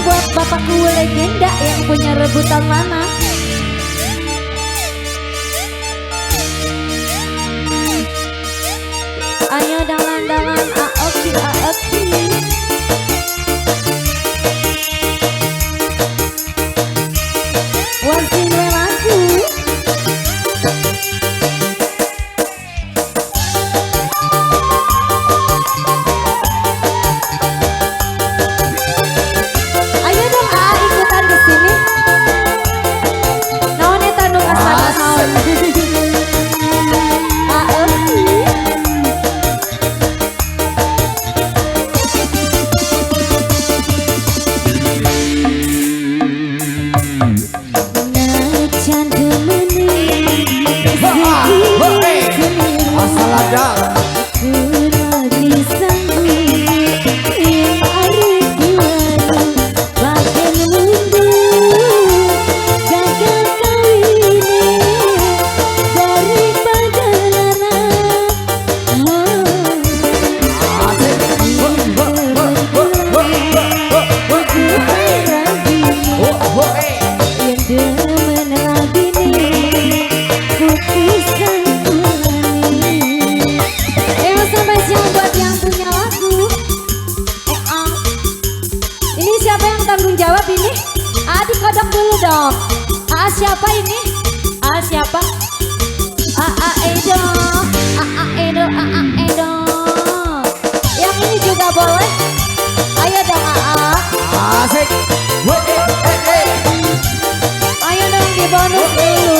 Buat bapakku legenda yang punya rebutan lama. Ayo dalan-dalan aoki aoki. Wasin lagu. Ayo dong AA ikutan ke sini. Naon eta nu asana naon. Aoki. Asal ada. Ini siapa yang tanggung jawab ini? A dikodok dulu dong. A siapa ini? A siapa? A A Edo, A A Edo, A A Edo. Yang ini juga boleh. Ayo dong A A. Asik. Ayo dong di bonus dulu.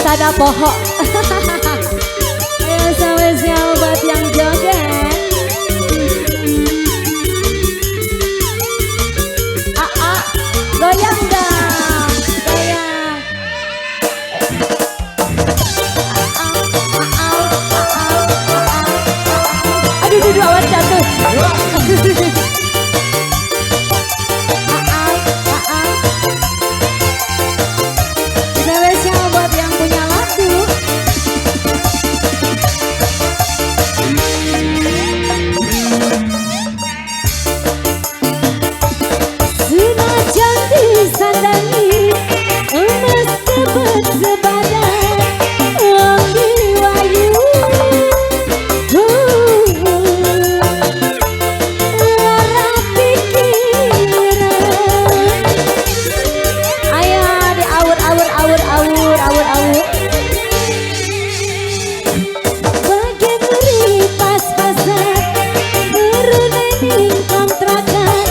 Sada pohok. Ayo sampai siapa buat yang joget. A goyang dong, goyang. Aduh, aduh, awas jatuh. Buat yang punya lagu. Senajan disandangi emas tebet sebadan wong diwayu. Lara pikiran. Ayo diawur awur awur awur awur awur. Bagian ngeri pas-pasan turunin kontrakan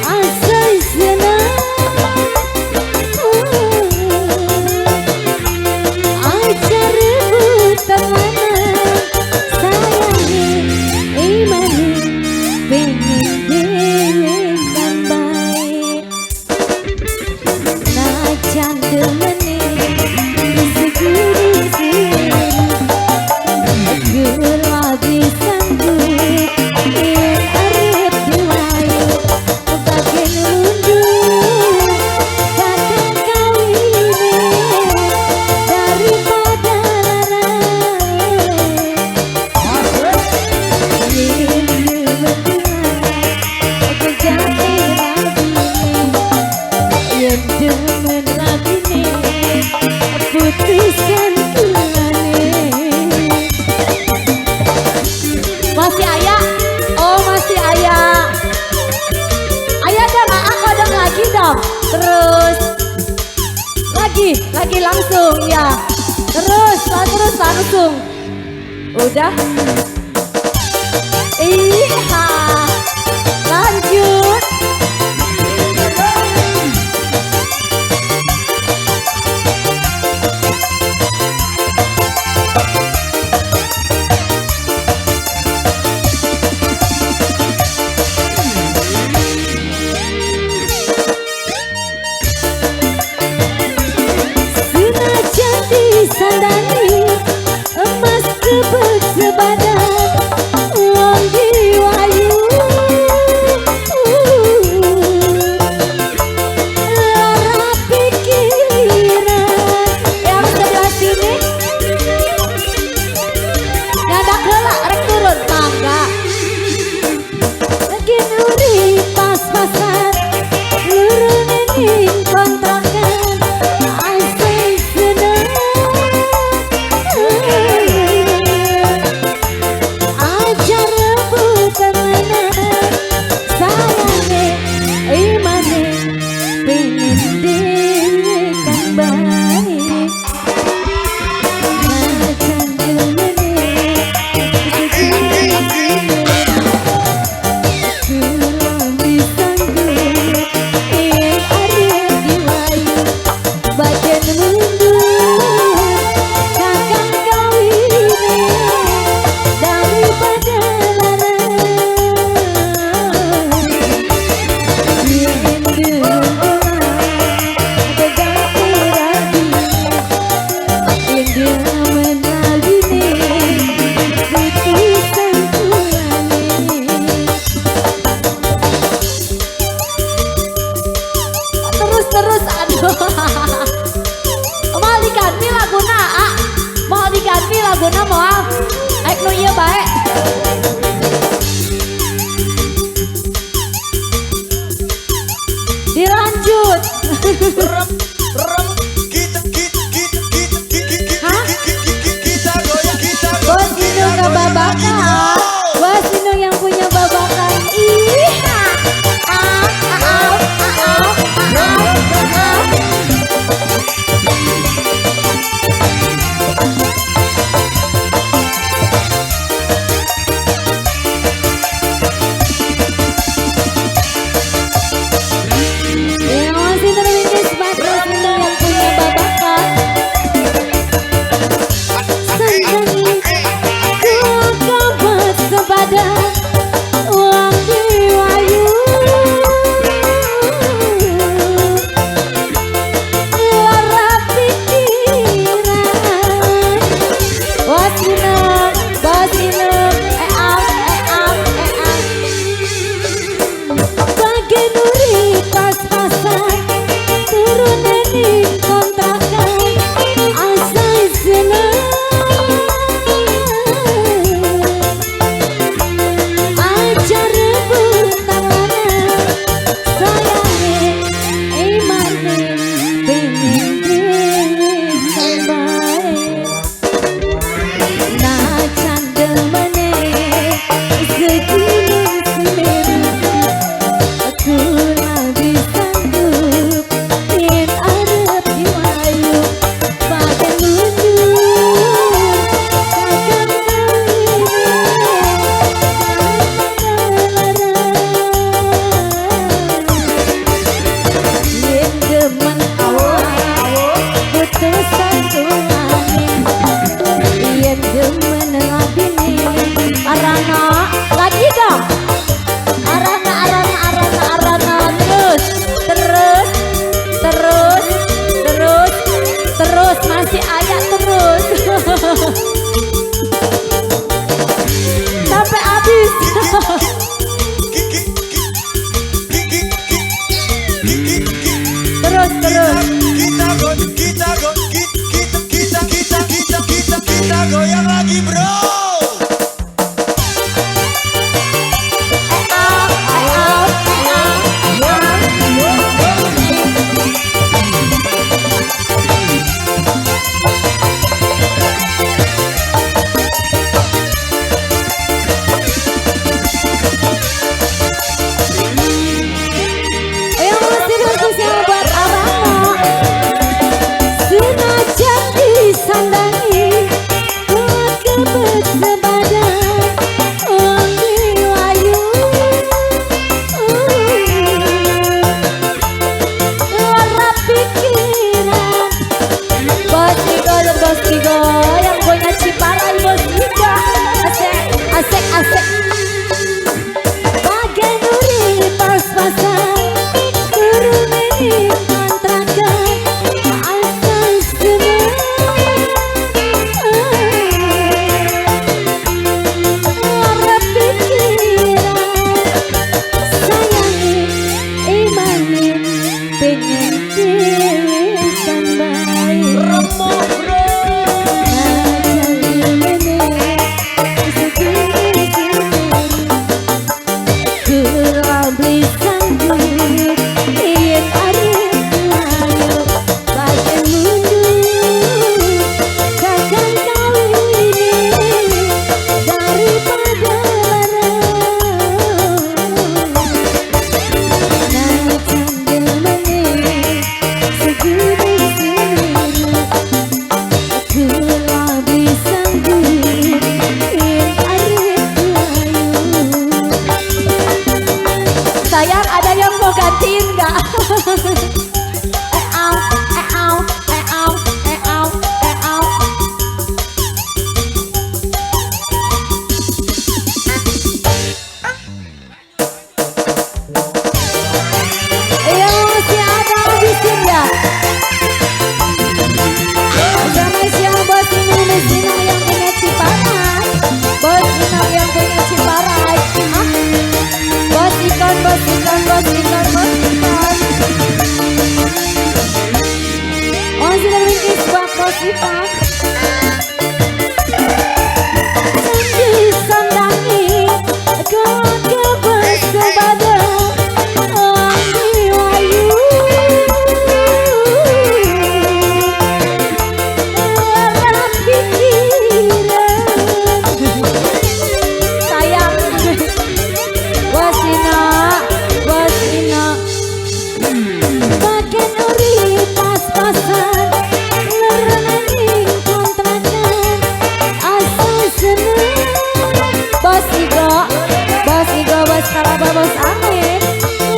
asal senang. Aja rebutan lanang sayangi imani pengen dewekan bae. Najan demene segini. dong. Terus. Lagi langsung ya. Terus, terus langsung. Udah. Iya. Lanjut. Disandani emas kebek sebadan wong diwayu lara pikiran. Yang sebelah sini nyadak heula rek turun mangga lagi nuri pas-pasan lurune ning kontrakan. Terus aduh. Mau diganti laguna, ah. Mau diganti laguna moal. Aik nu ieu bae. Dilanjut. Bos Inung ke babakan. Bos Inung yang punya babakan. Ih. Ah, ah, ah, ah, ah. Ya, masih terlindung Bos Inung yang punya babakan. Sandani ku sebadan uang diwayu. Masih ayat terus sampai habis. Terus terus kita goyang lagi bro. Yang masih Au, au, au, au, au. Iya, masih ada habisin ya. Sama siang Bos Inu, Bos Inu yang punya Ciparai. Bos Inu yang punya Ciparai. Hah? Bos Ikon, Bos Ikon, Bos Ikon, Bos Ikon. Oh, sudah ringkis buat Bos Ikon. Sambil sandangi, keluarga bersebada. Bos Amin,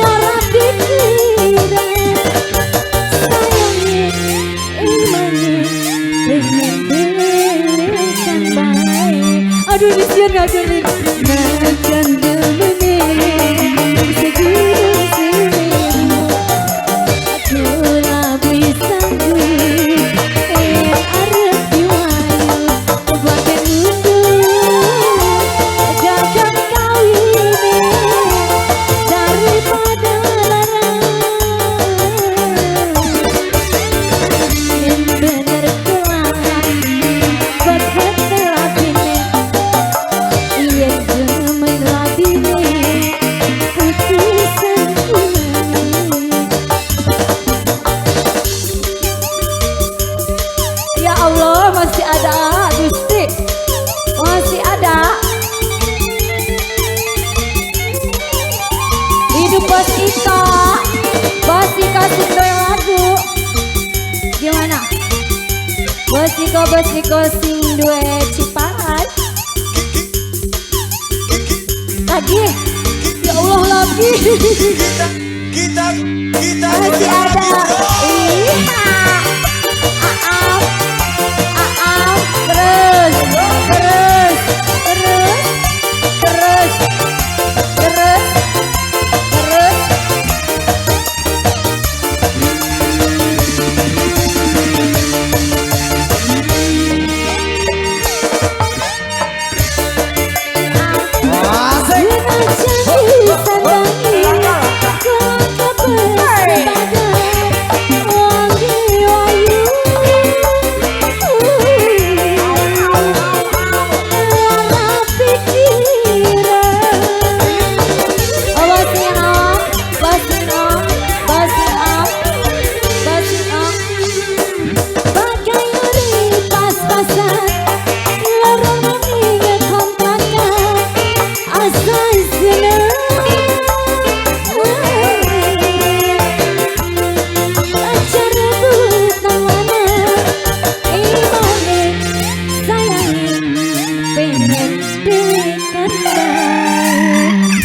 lara pikiran, sayangi, imani, pengen dilisan baik. Aduh, disian gak gini. Makan demene, segunung sirimu, aku lebih sanggup, arep diwayu, bahkan mundur, gagal kawine. Daripada larang, yang bener kuat, bakat labine, yang demen labine, putusan kulane. Ya Allah, masih ada, Gusti, masih ada. Hidup Bos Ika, Bos Ika sing duwe lagu. Gimana? Bos Ika, Bos Ika sing duwe Ciparai. Lagi, ya Allah lagi. Kita Masih goyang ada. lagi bro. Iya. Aam, aam, terus, terus, terus, terus, terus, terus. Asik.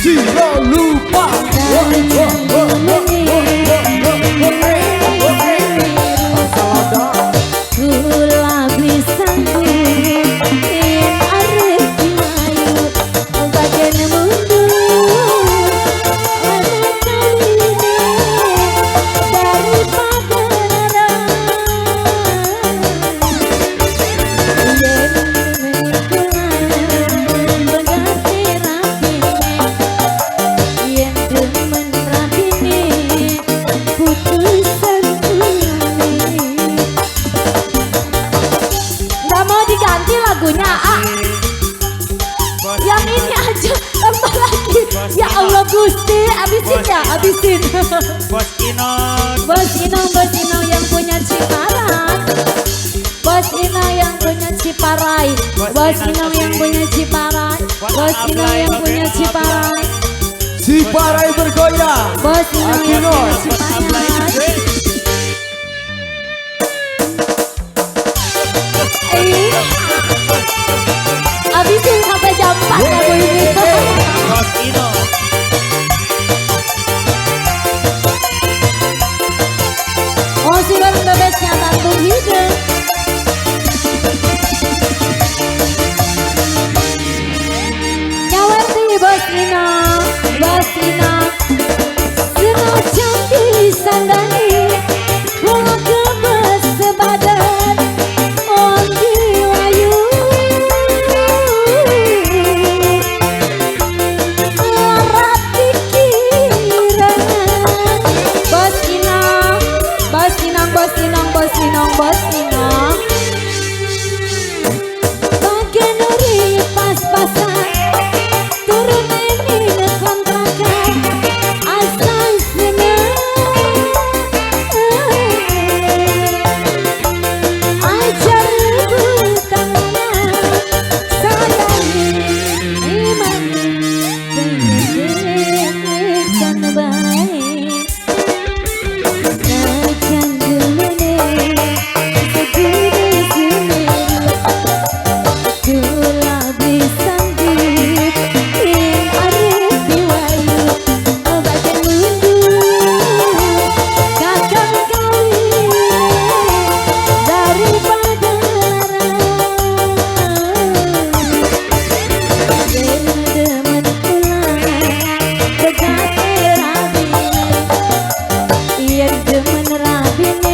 Jangan lupa. Kula bisa yen arep diwayu bagian mundur ana kawine daripada larang yen kula berganti rapine yen demen rapine putusan kulane. Nggak mau diganti lagunya, ah. Bos Yang ini aja, tambah lagi. Ya Allah Gusti, abisin ya, abisin. Bos Inon. Bos Inong, Bos Inong yang punya Ciparai. Bos Inong yang punya Ciparai. Bos Inong yang punya Ciparai. Bos Inong yang punya Ciparai. Ciparai bergoyang. Bos Inong yang punya Bos Ablay Ciparai. gede. Eh, abisin sampai jam 4 lagu ini. Bos Ino. Bareng bebesnya tanggung hidung. Nyawerti Bos Ina, Bos Ina. Senajan disandani, kula kebes sebadan, wong diwayu. Lara pikiran. Bos Ina, Bos Inong, Bos Inong, Bos Inong, Bos Inong. Bagian urip pas-pasan, turun ning kontrakan, asal seneng. Ajar rebutan sayangi imani pendidikan baik. Najan gulune segede semeru, kula bisa ndip ing arep diwayu. Bagian mundur kakang kawin daripada larang. Demen kula pegate rabine, yen demen rabine.